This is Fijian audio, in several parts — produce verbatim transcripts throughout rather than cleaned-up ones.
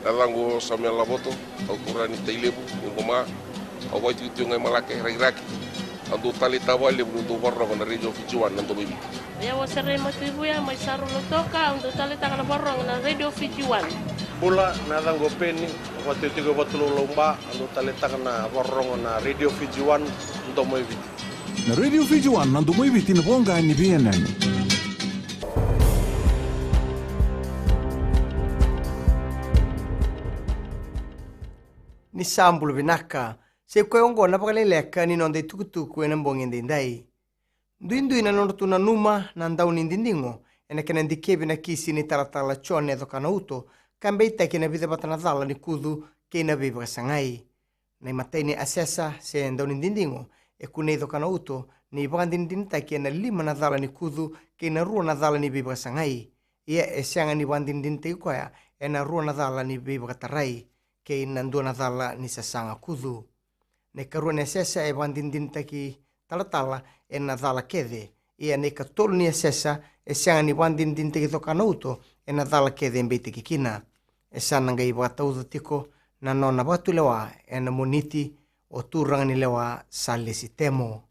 Yacaqu o Samuel Lavoto, au turaga ni Tailevu, ni Qoma. Au vakaitikotiko ga i Malake, Rakiraki. Au dau taleitaka vakalevu niu dau vakarorogo na Radio Fiji One, na Domo i Viti. Au o Serei Matuivuya mai Saru, Lautoka, au dau taleitaka na vakarorogo na Radio Fiji One. Bula, na yacaqu o Peni, au vakaitikotiko e Vatulaulau, Ba, au dau taleitaka na vakarorogo na Radio Fiji One, na Domo i Viti. Na Radio Fiji One, na Domo i Viti, na voqa ni veiyanuyanu. Ni sa bula vinaka. Sa i koya oqo na vakaleleka ni noda itukutuku ena bogi edaidai. Duidui na nodratou nanuma na daunididigo ena kena dikevi na kisi ni talatala John e Cokanauto, ka beitaki ena vica vata na cala ni kucu kei na veivakasagai. Na imatai ni asesa se daunididigo e kunei Cokanauto ni vakadinadinataki ena lima na cala ni kucu kei na rua na cala ni veivakasagai. Ia e sega ni vakadinadinataki koya ena rua na cala ni veivakatarai kei na dua na cala ni sasaga kucu. Na ikarua ni asesa e vakadinadinataki talatala ena cala kece. Ia na ikatolu ni asesa e sega ni vakadinadinataki Cokanauto ena cala kece e beitaki kina. E sa na qai vakatauca tiko na nona vakatulewa ena Moniti o turaga ni lewa Salesi Temo.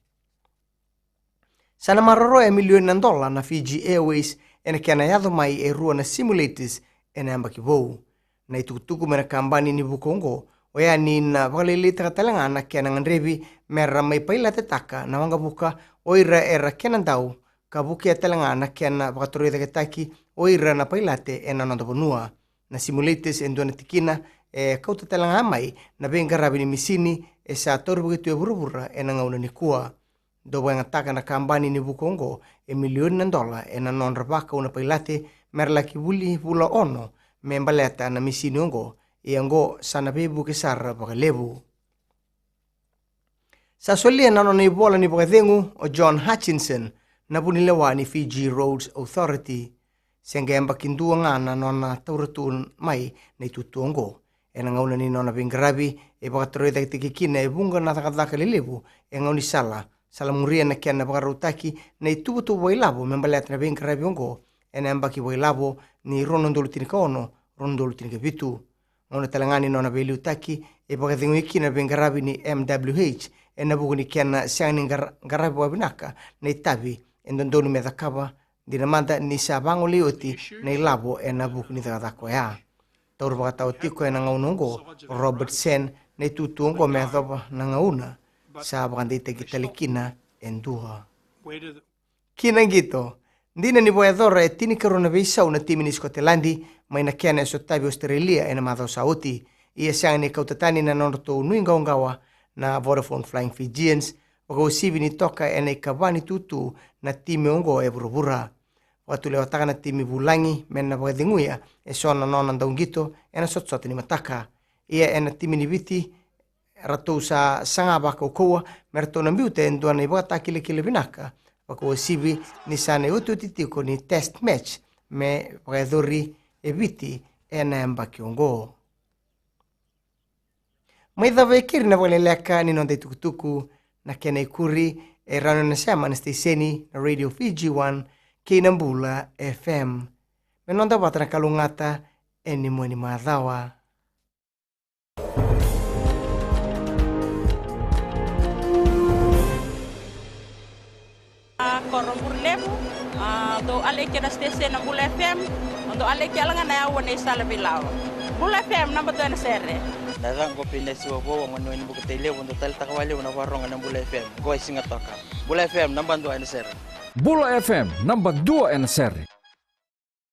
Sa na maroroya e milioni na dola na Fiji Airways ena kena yaco mai e rua na simulators ena yabaki vou. Na itukutuku mai na kabani ni vuka oqo oya ni na vakalailaitaka tale ga na kena gadrevi mera mai pailatetaka na waqavuka o ira era kena dau, ka vukea tale ga na kena vakatorocaketaki o ira na pailate ena noda vanua. Na simulators e dua na tikina e kauta tale ga mai na veiqaravi ni misini e sa taurivaki tu e vuravura ena gauna nikua. Dau vakayagataka na kabani ni vuka oqo e milioni na dola ena nodra vakau na pailate mera laki vuli vula ono me baleta na misini oqo. Ia oqo sa na veivuke sara vakalevu. Sa solia na nona ivola ni vakacegu o John Hutchinson, na vunilewa ni Fiji Roads Authority. Se qai yabaki dua ga na nona taura tu mai na itutu oqo. Ena gauna ni nona veiqaravi e vakatorocaketaki kina e vuqa na cakacaka lelevu e gaunisala, salamuria na kena vakarautaki na ituvatuva vakailavo me baleta na veiqaravi oqo ena yabaki vakailavo ni rua na udolu tinikaono, rua na udolu tinikavitu. Gauna tale ga ni nona veiliutaki e vakacegui kina na veiqaravi ni M W H ena vuku ni kena sega ni qara-, qaravi vakavinaka na itavi e dodonu me cakava, dina mada ni sa vagolei oti na ilavo ena vuku ni cakacaka oya. Taura vakatawa tiko ena gauna oqo o Robert Sen na itutu oqo me yacova na gauna sa vakadeitaki tale kina e dua. Ki na qito, dina ni vakayacora e tinikarua na veisau na timi ni Sikoteladi mai na kena e sotavi Ositerelia ena macawa sa oti. Ia sega ni kauta tani na nodratou nuiqawaqawa na Vodafone Flying Fijians, vakauasivi ni toka ena ikava ni tutu na timi oqo e vuravura. Vakatulewataka na timi vulagi me na vakaceguya eso na nona dauqito ena sotasota ni mataka. Ia ena timi ni Viti, ratou sa saga vakaukauwa me ratou na biuta e dua na ivakatakilakila vinaka, vakauasivi ni sa na iotioti tiko ni test match me vakayacori e Viti ena yabaki oqo. Mai cava e keri na vakaleleka ni noda itukutuku, na kena ikuri e rawa ni o na sema na siteseni na Radio Fiji One kei na Bula F M. Me noda vata na kalougata e ni mua ni macawa. A, ko Roburu Levu, a, dou aleki na station na Bula F M, dou aleki yala ga na yawa ni sala veilawa. Bula F M, naba dua ena sere. Na yacaqu o Peni Siwavou, au gone ni Bukatai Levu, dou taleitaka vakalevu na varogo na Bula F M, qo e Sigatoka. Bula F M, naba dua ena sere. Bula F M, naba dua ena sere.